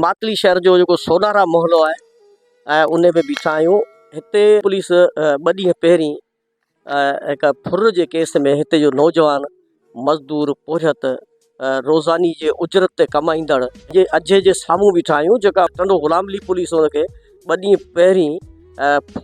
ماتلي شهر جو جيڪو سونارا محلو آهي ۽ ان ۾ بيٺا آهيون هتي پوليس ٻه ڏينهن پهرين هڪ ڦر جي ڪيس ۾ هتي جو نوجوان مزدور پورهيت روزاني جي اجرت تي ڪمائيندڙ جي اجهي جي سامهون بيٺا آهيون جيڪا ٽنڊو غلام علي پوليس ان کي ٻه ڏينهن پهرين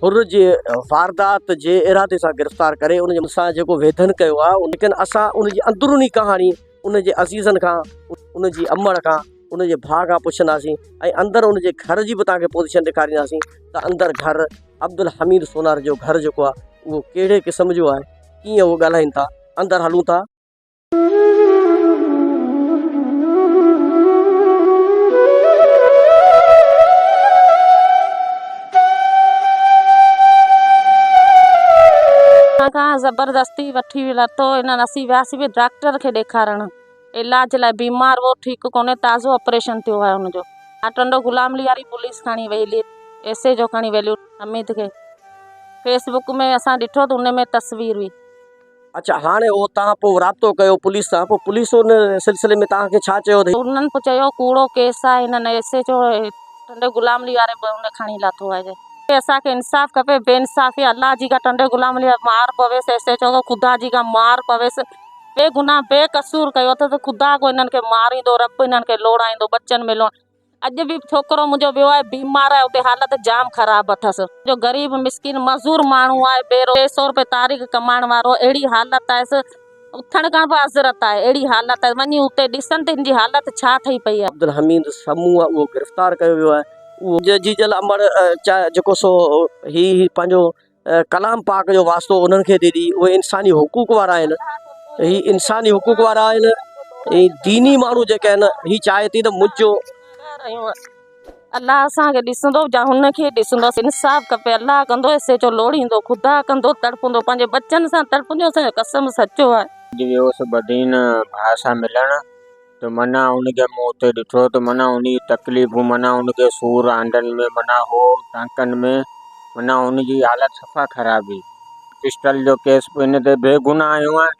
ڦر جي واردات جي ارادي سان گرفتار ڪري ان سان جيڪو ويڌن ڪيو آهي ليڪن اسان ان جي اندروني ڪهاڻي ان جي عزيزن کان ان جي امڙ کان ان جي ڀاء کان پڇنداسين ۽ اندر ان جي گهر جي به توهان کي پوزيشن ڏيکارينداسين ته اندر گهر عبدالحميد سونار جو گهر جيڪو آهي اهو ڪهڙي قسم جو آهي ڪيئن اهو ڳالهائين ٿا اندر هلون ٿا. اسان کان زبردستي وٺي ورتو انهن اسين وياسين به ڊاڪٽر کي ڏيکارڻ علاج لاء بيمار هو ٺيڪ ڪونهي تازو آپريشن ٿيو آهي ان جو ها ٽنڊو غلام علي واري پوليس کڻي وئي هلي ايس ايچ او کڻي وئي هلي حميد کي فيس بڪ ۾ اسان ڏٺو ته ان ۾ تصوير هئي. اڇا هاڻي اهو توهان پوء رابطو ڪيو پوليس سان پوء پوليس ان سلسلي ۾ توهان کي ڇا چيو ته. انهن پوء چيو ڪوڙو ڪيس آهي هنن ايس ايچ او ٽنڊي غلام علي واري به ان کڻي لاٿو آهي. اسان کي انصاف کپي بي انصافي الله جي ڪا ٽنڊي غلام علي مار پويس ايس ايچ او کي خدا جي ڪا مار پويس بي گناھ بي قصور ڪيو اٿس خدا ڪو انهن کي ماريندو رب انهن کي لوڙائيندو ٻچن ۾ لوڙ اڄ به ڇوڪرو منهنجو ويو آهي بيمار آهي اتي حالت جام خراب اٿس جو غريب مسڪين مزور ماڻهو آهي بي رو 300 روپيه تاريخ ڪمائڻ وارو اهڙي حالت آهيس اٿڻ کان به عذرت آهي اهڙي حالت آهي وڃي اتي ڏسن ته هن جي حالت ڇا ٺهي پئي آهي. عبدالحميد سمون آهي اهو گرفتار ڪيو ويو آهي اهو جيجل امڙ جيڪو سو هي پنهنجو ڪلام پاڪ جو واسطو انهن کي ٿي ڏي اهي انساني حقوق وارا آهن هي انساني حقوق وارا آهن هي ديني ماڻهو جيڪي آهن هي چاهي ٿي ته منهنجو الله اسان کي ڏسندو يا هن کي ڏسندو انصاف کپي الله ڪندو ايس ايچ او لوڙيندو خدا ڪندو تڙپندو پنهنجي ٻچن سان تڙپندو اسان جو قسم سچو آهي. اڄ ويوس بدين ڀاء سان ملڻ ته معنيٰ ان کي مون اتي ڏٺو ته معنيٰ ان جي تڪليفون معنيٰ ان کي سور آنڊن ۾ معنيٰ هو ٽانڪن ۾ معنيٰ ان جي حالت صفا خراب هئي. پسٽل جو ڪيس به هن تي بي گناهه هنيو آهي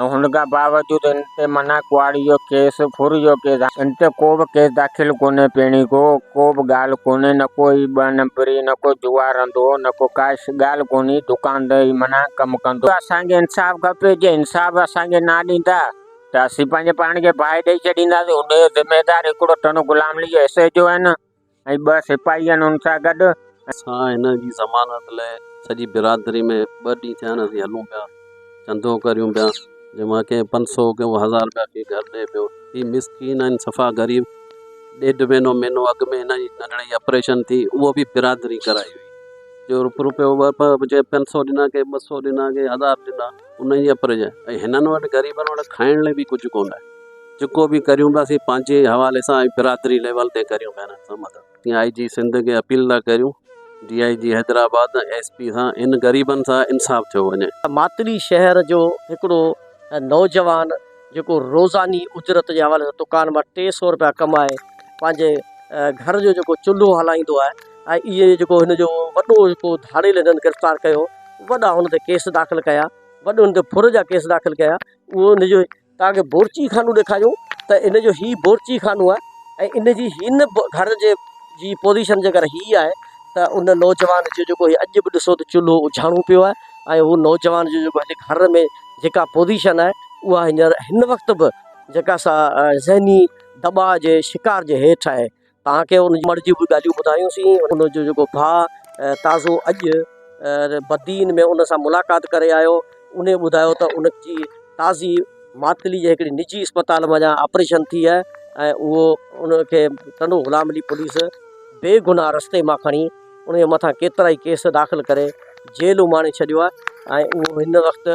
۽ هن کان باوجود هن تي معنيٰ ڪهاڙي جو ڪيس ڦر جو ڪيس هن تي ڪو به ڪيس داخل ڪونهي پهرين ڪو ڪو به ڳالهه ڪونهي نه ڪو هي ٻه نمبري نه ڪو جوا رندو هو نه ڪو ڪا ڳالهه ڪونهي دڪان تي هي معنيٰ ڪم ڪندو اسان کي انصاف کپي جي انصاف اسان کي نه ڏيندا ته اسين پنهنجي پاڻ کي باهه ڏئي ڇڏينداسين. ان جو ذميدار هڪڙو ٽنو غلام علي جو ايس ايڇ او آهن ۽ ٻه سپاهي آهن ان سان گڏ. اسان هن جي ضمانت لاء سڄي برادري ۾ ٻه ڏينهن ٿيا آهن اسين هلون پيا چندو ڪريون پيا جنهن مان ڪنهن پنج سو ڪنهن هزار رپيا ڪنهن گهر ڏئي پيو هي مسڪين آهن صفا غريب ڏيڍ مهينو مهينو اڳ ۾ هن جي ننڍڙي آپريشن ٿي اهو به برادري ڪرائي هئي جو رپيو جنهن پنج سو ڏنا ڪنهن ٻه سو ڏنا ڪنهن هزار ڏنا انهن جي اپريشن ۽ هنن وٽ غريبن وٽ کائڻ لاء به ڪجهه ڪونه آهي جيڪو به ڪريون پيا سي پنهنجي حوالي سان ۽ برادري ليول تي ڪريون پيا هنن سان مدد اسين آء جي سنڌ کي اپيل ٿا ڪريون D I G Hyderabad ۽ S P سان ان غريبن سان انصاف ٿيو وڃي. ماتلي شهر جو هڪڙو نوجوان جيڪو روزاني اجرت جي حوالي سان دڪان مان 300 رپيا ڪمائي پنهنجي گهر جو جيڪو چلهو هلائيندو آهي ۽ اهي جيڪو هن جو وڏو هڪ ڌاڙيل هنن گرفتار ڪيو وڏا هن تي ڪيس داخل ڪيا وڏو هن تي ڦر جا ڪيس داخل ڪيا اهو ان جو توهان کي بورچي خانو ڏيکاريون ته ان جو هي بورچي خانو آهي ۽ ان جي هن گهر جي جي پوزيشن جيڪر هي آهي ته ان نوجوان جو جيڪو هي اڄ به ڏسو ته چلهو اجهاڻو پيو آهي ۽ هو نوجوان جو جيڪو هن گهر ۾ جيڪا پوزيشن آهي اها هينئر هن وقت به جيڪا سا ذهني دٻاء جي شڪار جي هيٺ آهي توهان کي ان مڙ جون به ڳالهيون ٻڌايون سين ان جو جيڪو ڀاء تازو اڄ بدين ۾ ان سان ملاقات ڪري آيو ان ٻڌايو ته ان جي تازي ماتلي جي هڪڙي نجي اسپتال منجهان آپريشن ٿي آهي ۽ اهو ان کي ٽنڊو غلام علي پوليس بي گناهه رستي مان کڻي ان جي مٿان ڪيترا ئي ڪيس داخل ڪري جيل اماڻي ڇڏيو آهي ۽ اهو هن وقت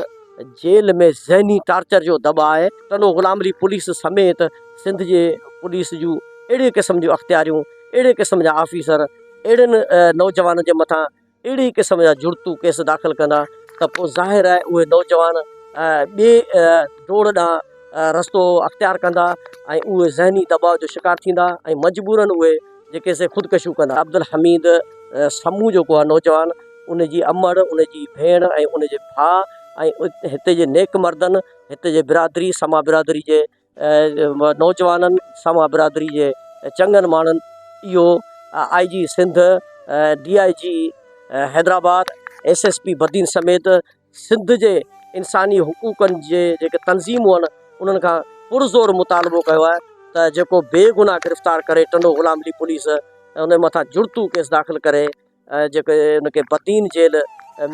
جيل ۾ ذهني ٽارچر جو دٻاء آهي ٽنڊو غلام علي پوليس سميت سنڌ جي پوليس جون اهڙي قسم جون اختياريون اهڙي قسم جا آفيسر اهڙن نوجوانن جي مٿان اهڙي قسم جا جڙتو ڪيس داخل ڪندا ته پوء ظاهر آهي اهي نوجوان ٻئي ڊوڙ ڏانهن رستو اختيار ڪندا ۽ اهي ذهني دٻاء جو شڪار ٿيندا ۽ مجبورن اهي جيڪي سي خودڪشيون ڪندا. عبدالحميد سمون جيڪو آهي نوجوان ان جي امڙ ان جي ڀيڻ ۽ ان جي ڀاء ۽ هتي جي نيڪ مردن هتي جي برادري سما برادري جي نوجوانن سما برادري جي چڱن ماڻهن اهو I G Sindh, D I G Hyderabad, S S P Badin سميت سنڌ جي انساني حقوقن جي جيڪي تنظيمون آهن انهن کان پرزور مطالبو ڪيو آهي ته جيڪو بي گناهه گرفتار ڪري ٽنڊو غلام علي پوليس ان مٿان جڙتو ڪيس داخل ڪري جيڪي ان کي بدين جيل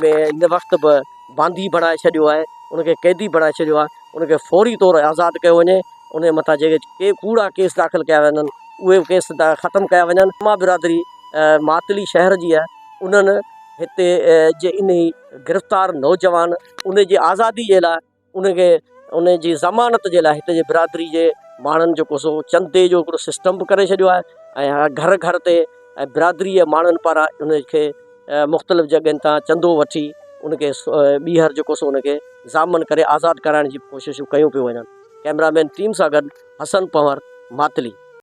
۾ هن وقت به باندي بڻائي ڇڏيو آهي ان کي قيدي بڻائي ڇڏيو آهي ان کي فوري طور آزاد ڪيو وڃي ان جي مٿان جيڪي ڪي ڪوڙا ڪيس داخل ڪيا ويا آهن اهي به ڪيس ختم ڪيا وڃن اما برادري ماتلي شهر جي آهي انهن هتي جي انهي گرفتار نوجوان ان جي آزادي جي لاء ان کي ان جي ضمانت جي لاء هتي جي برادري جي ماڻهن جيڪو سو چندي جو هڪڙو سسٽم به ڪري ڇڏيو آهي ۽ گهر گهر تي ۽ برادري جي ماڻهن پاران ان کي مختلف جڳهين تان چندو وٺي ان کي ٻيهر جيڪو سو ان کي ضامن ڪري آزاد ڪرائڻ جي ڪوششون ڪيون پيون وڃن ڪئميرا مين ٽيم سان گڏ حسن پنهور ماتلي.